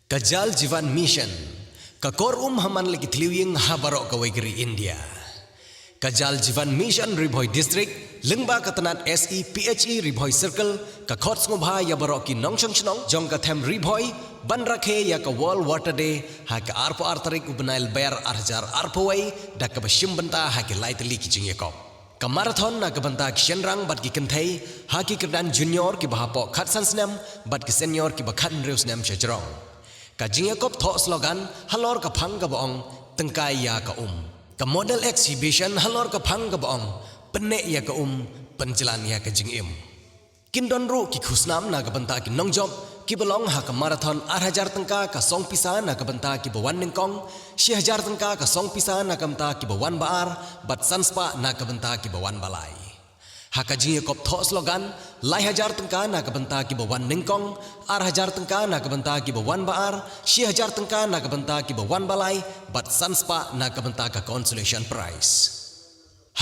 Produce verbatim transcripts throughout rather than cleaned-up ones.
Ka Jal Jeevan Mission, ka kor um ha man la ki thliew ïing ha baroh kawei ka ri India. Ka Jal Jeevan Mission Ri Bhoi District, lyngba ka tnat S E P H E Ri Bhoi Circle, ka khot sngewbha ïa baroh ki nongshong shnong jong ka them Ri Bhoi, ban rakhe ïa ka World Water Day, ha ka arphew ar tarik u bnai Lber ar hajar arphew wei, da kaba shim bynta ha ki lai tylli ki jingïakop. Ka marathon na ka bynta ki shynrang bad ki kynthei, ha ki kyrdan junior kiba hapoh khatsan snem, bad ki senior kiba khathynriew snem sha jrong. Ka jingïakop thoh slogan, halor ka phang kaba ong, tyngkai ïa ka um. Ka model exhibition, halor ka phang kaba ong, pynneh ïa ka um, pynjlan ïa ka jingim. Kin don ruh ki khusnam na ka bynta ki nongjop, kiba long ha ka marathon ar hajar tyngka ka song pisa na ka bynta kiba wan nyngkong, shi hajar tyngka ka song pisa na ka bynta kiba wan ba ar, bad san spah na ka bynta kiba wan ba lai. Ha ka jingïakop thoh slogan, lai hajar tyngka na ka bynta kiba wan nyngkong, ar hajar tyngka na ka bynta kiba wan ba ar, shi hajar tyngka na ka bynta kiba wan ba lai, bad san spah na ka bynta ka consolation prize.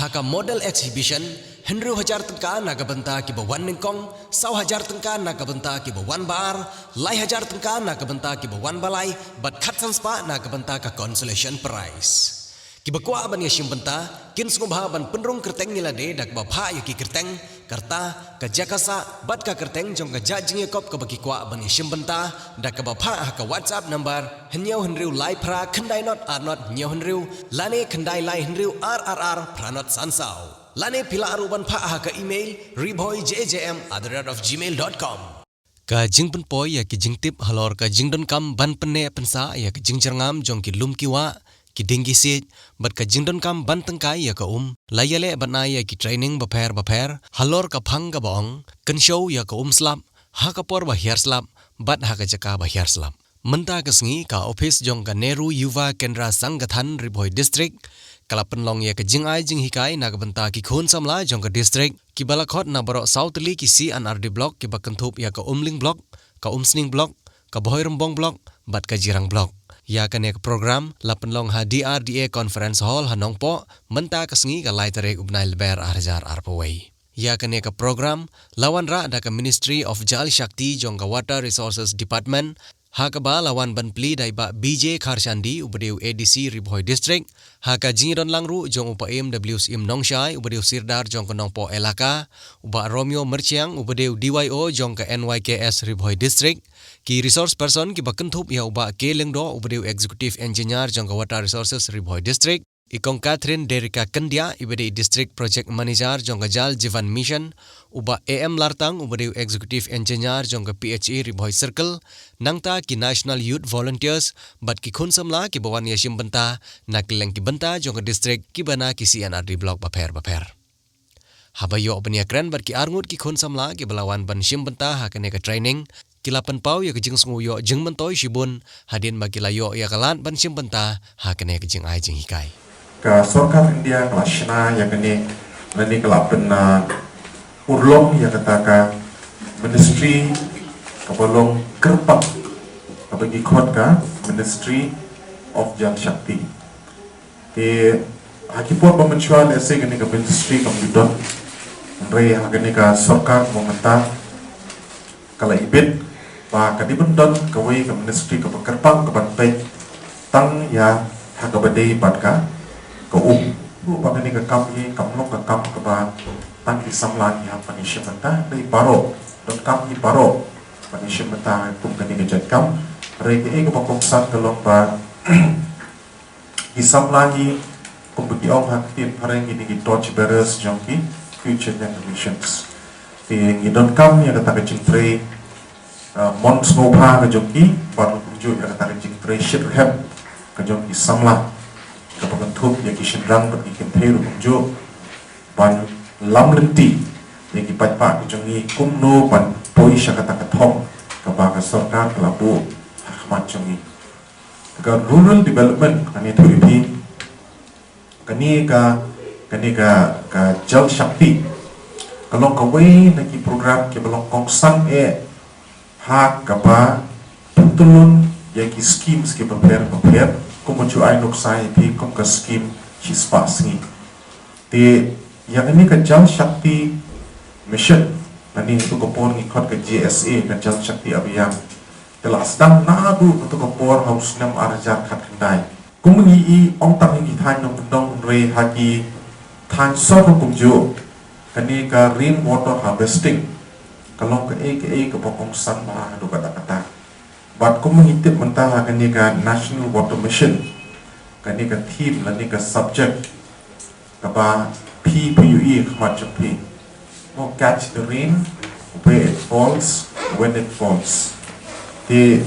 Ha ka model exhibition, hynriew hajar tyngka na ka bynta kiba wan nyngkong, saw hajar tyngka na ka bynta kiba wan ba ar, lai hajar tyngka na ka bynta kiba wan ba lai, bad khatsan spah na ka bynta ka consolation prize. Kiba kwah ban ïashim bynta, kin sngewbha ban pynrung kyrteng ïa lade da kaba phah ïa ki kyrteng, ka rta, ka jaka sah, bad ka kyrteng jong ka jait jingïakop kaba ki kwah ban ïashim bynta, da kaba phah ha ka WhatsApp number, hynñiew hynriew lai phra khyndai not ar not hynñiew hynriew, lane khyndai lai hynriew ar ar ar phra not san saw. Lane phi lah ruh ban phah ha ka email, rebhoijjm at the rate of gmail dot com. Ka jingpynpoi ïa ki jingtip halor ka jingdonkam ban pynneh pynsah ïa ka jingjyrngam jong ki lum ki wah, ki dieng ki siej, bad ka jingdonkam ban tyngkai ïa ka um, la ïaleh ban ai ïa ki training bapher bapher, halor ka phang kaba ong, kynshew ïa ka um slap, ha ka por ba hiar slap, bad ha ka jaka ba hiar slap. Mynta ka sngi ka ophis jong ka Nehru Yuva Kendra Sangathan Ri Bhoi District, ka la pynlong ïa ka jingai jinghikai na ka bynta ki khun samla jong ka district, kiba la khot na baroh saw tylli ki C and R D block kiba kynthup ïa ka Umling block, ka Umsning block, ka Bhoirymbong block, bad ka Jirang block. Ïa kane ka program, la pynlong ha D R D A Conference Hall ha Nongpoh, mynta ka sngi ka lai tarik u bnai Lber ar hajar arphew wei. Ïa kane ka program, la wanrah da ka Ministry of Jal Shakti jong ka Water Resources Department, ha kaba la wan ban plie da i Bah B J Kharshandi uba dei u A D C Ri Bhoi District, ha ka jingdon lang ruh jong u Bah M W Syiem Nongshai uba dei u Sirdar jong ka Nongpoh Elaka, u Bah Romeo Myrchiang uba dei u D Y O jong ka N Y K S Ri Bhoi District, ki resource person kiba kynthup ïa u Bah K Lyngdoh uba dei u Executive Engineer jong ka Water Resources Ri Bhoi District, i Kong Catherine Derika Kyndiah iba dei District Project Manager jong ka Jal Jeevan Mission, u Bah A M Lartang uba dei u Executive Engineer jong ka P H E Ri Bhoi Circle, nangta ki National Youth Volunteers, bad ki khun samla kiba wan ïashim bynta, na kylleng ki bynta jong ka district kiba na ki C and R D block bapher bapher. Haba ïoh ban ïakren bad ki arngut ki khun samla kiba la wan ban shim bynta ha kane ka training, ki la pynpaw ïa ka jingsngew ïoh jingmyntoi shibun, hadien ba ki la ïoh ïa ka lad ban shim bynta ha kane ka jingai jinghikai. Ka sorkar India ka la shna ïa kane, lane ka la pyn, ah, urlong ïa kata ka ministry kaba long kyrpang, kaba ngi khot ka Ministry of Jal Shakti. Te ha ki por ba mynshuwa lehse kane ka ministry kam ju don. Hynrei ha kane ka sorkar ba mynta ka la ibit ba ka dei ban don kawei ka ministry kaba kyrpang kaban peit tang ïa ha kaba dei bad ka, ka um. Ruh ba kane ka kam hi kam long ka kam kaba tang ki samla ki hap ban ïashim bynta, hynrei baroh, donkam hi baroh ban ïashim bynta kum kane ka jait kam. Hynrei kaei kaba kongsan ka long ba ki samla hi, kumba ki ong ha ka ktien phareng, kine ki torch bearers jong ki future generations. Te ngi donkam ïa kata ka jingtrei, ah, mon sngewbha ka jong ki, bad ruh kumjuh ïa kata ka jingtrei shitrhem ka jong ki samla, kaba kynthup ïa ki shynrang bad ki kynthei ruh kumjuh, ban lam lynti ïa ki paidbah ka jong ngi kumno ban poi sha kata ka thong kaba ka sorkar ka la buh ha khmat jong ngi. Ka rural development, kane thuh ïa phi, kane ka, kane ka, ka Jal Shakti ka long kawei na ki program kiba long kongsan eh ha kaba pyntylun ïa ki schemes kiba pher ba pher, kumba ju ai nuksa ïa phi kum ka scheme shispah sngi. Te ïa kane ka Jal Shakti Mission, lane ha kato ka por ngi khot ka J S A, ka Jal Shakti Abhiyan, Ka la sdang naduh kato ka por ha u snem ar hajar khatkhyndai. Kum ngi i ym tang ha ki thaiñ nongkyndong hynrei ha ki thaiñ sor kumjuh, kane ka rain water harvesting ka long kaei kaei kaba kongsan bha haduh katta katta. Bad kum ngi tip mynta ha kane ka National Water Mission, kane ka theme lane ka subject kaba phi phi ïohi ha khmat jong phi, mo, catch the rain where it falls, when it falls. Te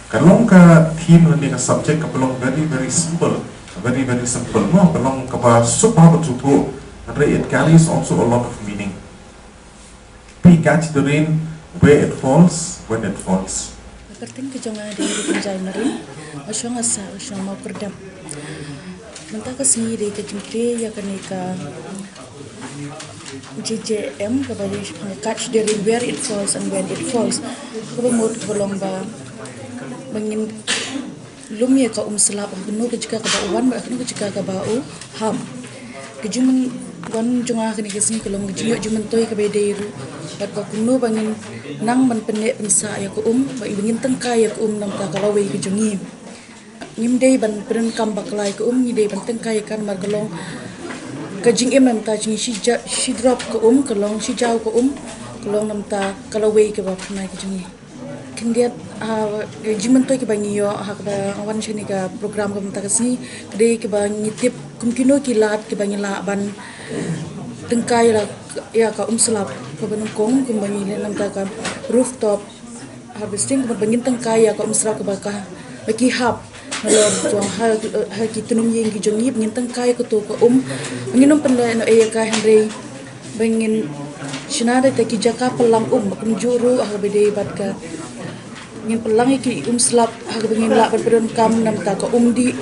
ka long ka theme lane ka subject kaba long very very simple, very very simple, mo, ka long kaba suk bha ban sngewthuh, hynrei it carries also a lot of meaning. Phi catch the rain where it falls, when it falls. Ka kyrteng ka jong nga dei Rupanjai Marin, nga shong ha sah, nga shong Mawkyrdep. Mynta ka sngi dei ka jingtrei ïa kane ka J J M, kaba dei shaphang catch the rain where it falls and when it falls. Kaba mut kaba long ba, ba ngin lum ïa ka um slap ha kano ka jaka kaba u wan bad ha kano ka jaka kaba u hap. Ka jingwan jong nga ha kane ka sngi ka long ka jingïoh jingmyntoi kaba ïadei ruh bad ba kumno ba ngin nang ban pynneh pynsah ïa ka um, ba ngin tyngkai ïa ka um na bynta ka lawei ka jong ngi. Ngim dei ban pyndonkam bakla ïa ka um, ngi dei ban tyngkai ïa ka namar ka long ka jingim na bynta jong ngi. Shi ja-, shi drop ka um ka long, shi jaw ka um ka long na bynta ka lawei kaba phyrnai ka jong ngi. Khyndiat, ah, ka jingmyntoi kaba ngi ïoh ha kaba wan sha kane ka program ka mynta ka sngi, ka dei kaba ngi tip kum kino ki lad kiba ngi lah ban tyngkai ïa, ïa ka um slap kaba nyngkong, kumba ngi leh na bynta ka rooftop harvesting, kumba ngin tyngkai ïa ka um slap kaba ka, ba ki hap nalor jong ha, ha ki tnum ïing ki jong ngi, ba ngin tyngkai kato ka um, ba ngin ym pynlehnohei ïa ka, hynrei ba ngin shna da ki jaka pynlang um ba kumjuh ruh ha kaba dei bad ka, ngin pynlang ïa ki um slap ha kaba ngin lah ban pyndonkam na bynta ka um dih,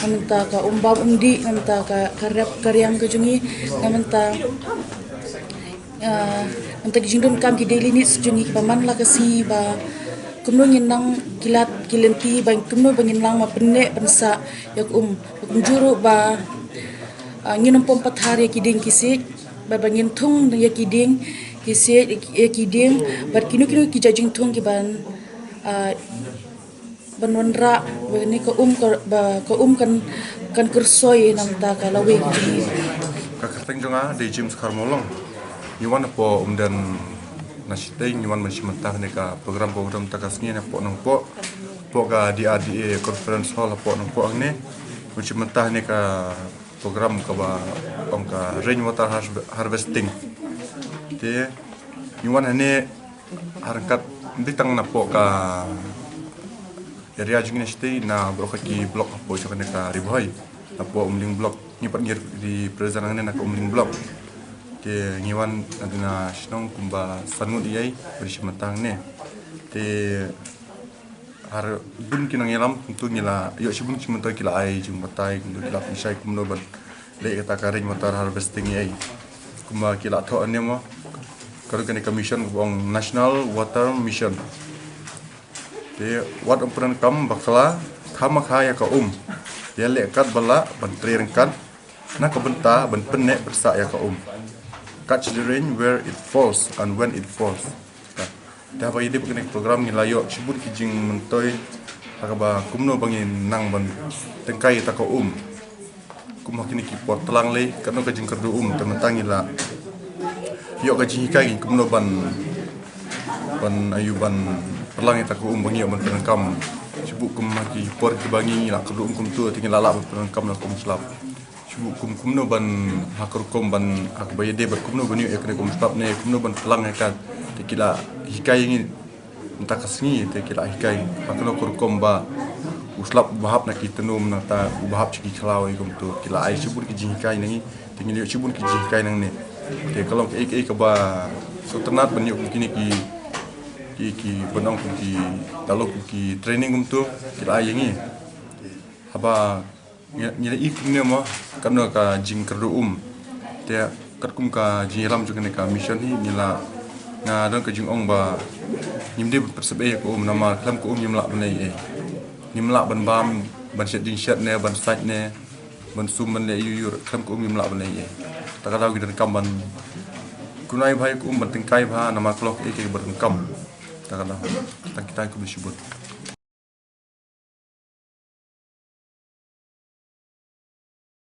na bynta ka um bam um dih, na bynta ka, ka rep ka riang ka jong ngi, na bynta, ah, na bynta ki jingdonkam, ki daily needs jong ngi kiba man la ka sngi, ba kumno ngin nang, ki lad ki lynti, ba kumno ba ngin nang ban pynneh pynsah ïa ka um, ba kumjuh ruh ba, ah, ngin ym pom pathar ïa ki dieng ki siej, ba, ba ngin thung ïa ki dieng ki siej, ïa ki dieng bad kino kino ki jait jingthung kiban, ah, ban wanrah ba kane ka um ka, ba ka um kan, kan kyrsoi na bynta ka lawei ka jong ngi. Ka kyrteng jong nga dei James Kharmawlong. Ngi wan hapoh Umden na shatei, ngi wan ban shim bynta ha kane ka program kaba don mynta ka sngi hapoh Nongpoh, hapoh ka D R D A Conference Hall hapoh Nongpoh hangne, ban shim bynta ha kane ka program kaba ong ka rainwater harv-, harvesting. Te ngi wan hangne ha ryngkat, ym dei tang napoh ka area jong ngi na shatei, na baroh ki block hapoh jong kane ka Ri Bhoi, napoh Umling block, ngi pat ngi represent hangne na ka Umling block. Te ngi wan na kane ka shnong kumba san ngut ïa i, ban shim bynta hangne. Te ha bun ki nongïalam kumto ngi la ïoh shibun ki jingmyntoi, ki la ai jingbatai, kumto ki la pynshai kumno ban leh kata ka rainwater harvesting ïa i. Kumba ki la thoh hangne mo, ka don kane ka mission kaba ong National Water Mission. Te wat ym pyndonkam bakla khamkha ïa ka um. Ïaleh katba lah ban trei ryngkat na ka bynta ban pynneh pynsah ïa ka um. Catch the rain where it falls and when it falls. Te haba ïadei bad kane ka program ngi la ïoh shibun ki jingmyntoi ha kaba kumno ba ngin nang ban tyngkai ïa kata ka um. Kum ha kine ki por tlang lei, katno ka jingkyrduh um, te mynta ngi la ïoh ka jinghikai kumno ban, ban ïoh ban pynlang ïa kata ka um ba ngi ïoh ban pyndonkam. Shibun kum ha ki por kiba ngi la kyrduh um kumto, te ngi la lah ban pyndonkam ïa ka um slap. Shibun kum kumno ban ha ka rukom ban, ha kaba ïadei bad kumno ban ïoh ïa kane ka um slap ne kumno ban pynlang ïa ka, te ki la hikai ïa ngi mynta ka sngi, te ki la hikai ha kano ka rukom ba u slap uba hap na ki tnum, nangta uba hap sha ki khlaw, ïa kumto ki la ai shibun ki jinghikai na ngi, te ngi la ïoh shibun ki jinghikai nangne. Te ka long kaei kaei kaba sngewtynnat ban ïoh kum kine ki, ki, ki ban ong kum ki, da long kum ki training kumto ki la ai ïa ngi. Haba ngi, ngi la i kumne mo, katno ka jingkyrduh um. Te katkum ka jingïalam jong kane ka mission hi, ngi la, nga don ka jingong ba ngim dei ban pynsep ei ïa ka um, namar khlem ka um ngim lah ban leh ei. Ngim lah ban bam, ban shet jingshet ne, ban sait ne, ban sum, ban leh ïuh ïuh, khlem ka um ngim lah ban leh ei. Ta ka daw ngi donkam ban kynnoh bha ïa ka um, ban tyngkai bha, namar ka long kaei kaei ba donkam. Tang kita kumno shibun.